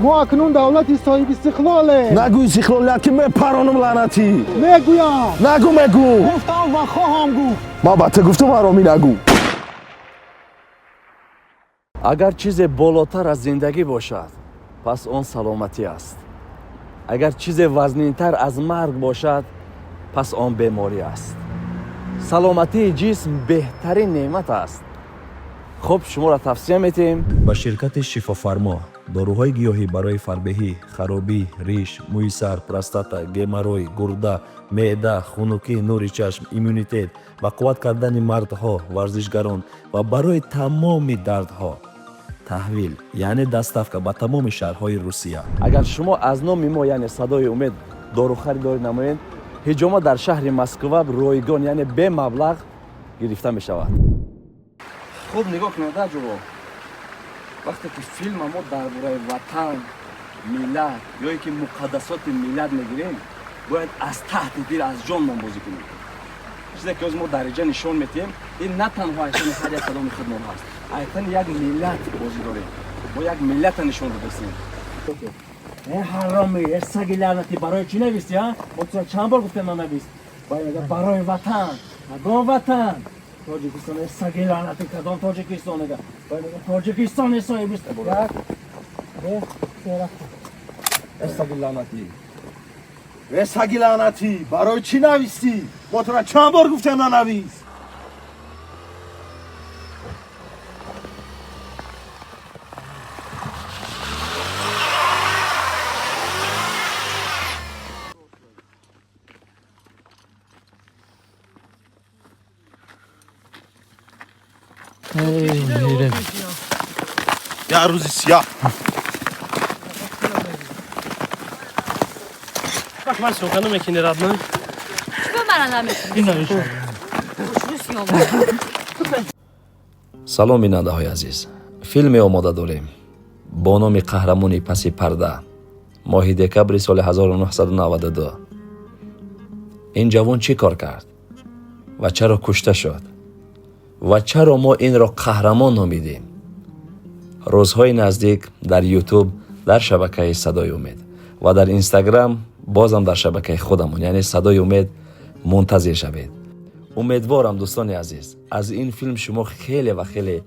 Мо акнун давлати соҳибистиқлолем. Нагӯ истиқлолият, ки мепаронам, лаънатӣ. Мегӯям. Нагӯ, мегӯ. Гуфтам ва хоҳам гуфт. Ман ба ту гуфтум, ҳаромӣ, нагӯ. Агар чизе болотар аз зиндагӣ бошад, пас он саломатӣ аст. Агар чизе вазнинтар аз марг бошад, пас он беморӣ аст. Саломатии ҷисм беҳтарин неъмат аст. Хуб, шуморо тавсия метиҳем ба ширкати Шифофармо: доруҳои гиёҳӣ барои фарбеҳӣ, харобӣ, риш, мӯи сар, простата, геморрой, гурда, меъда, хунукӣ, нури чашм, иммунитет ва қувват кардани мардҳо, варзишгарон ва барои тамоми дардҳо. Таҳвил, яъне доставка ба тамоми шаҳрҳои Русия. Агар шумо аз номи мо, яъне Садои Умед, дору харидорӣ намоед, ҳиҷома дар шаҳри Москва ройгон, яъне бемаблағ гирифта мешавад. Хуб, нигоҳ кунед, аҷубо, вақте ки филма мо дар бораи ватан, миллат ё ин ки муқаддасоти миллат мегирем, бояд аз таҳти дил, аз ҷонмон бозӣ кунем. Чизе ки ҳозир мо дар инҷа нишон метиҳем, ин на танҳо айтани ҳар як кадоми худмон ҳаст, айтани як миллат бозӣ дорем. Мо як миллата нишон додастем. Э, ҳароми, э, саги лаънатӣ, барои чӣ нависти, а? Мо тура чанд бор гуфтем, нанавис. Барои ватан. Кадом ватан? Тоҷикистон. Э, саги лаънатӣ, кадом Тоҷикистон? Мега, Тоҷикистон э соҳибист. Як, ду, се, рафтем. Э, саги лаънатӣ. Э, саги лаънатӣ, барои чӣ навистӣ? Мо тура чанд бор гуфтем, нанавис. Як рӯзи сияҳ. Ман съёмка намекунӣ, родной? Чӣ мара намекунӣ? Хушрӯ. Салом, бинандаҳои азиз! Филме омода дорем бо номи «Қаҳрамони паси парда». Моҳи декабри соли 1992 ин ҷавон чӣ кор кард ва чаро кушта шуд ва чаро мо инро қаҳрамон номидем? Рӯзҳои наздик дар Ютуб, дар шабакаи Садои Умед ва дар Инстаграм, бозам дар шабакаи худамон, яъне Садои Умед, мунтазир шавед. Умедворам, дӯстони азиз, аз ин филм шумо хеле ва хеле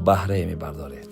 баҳрае мебардоред.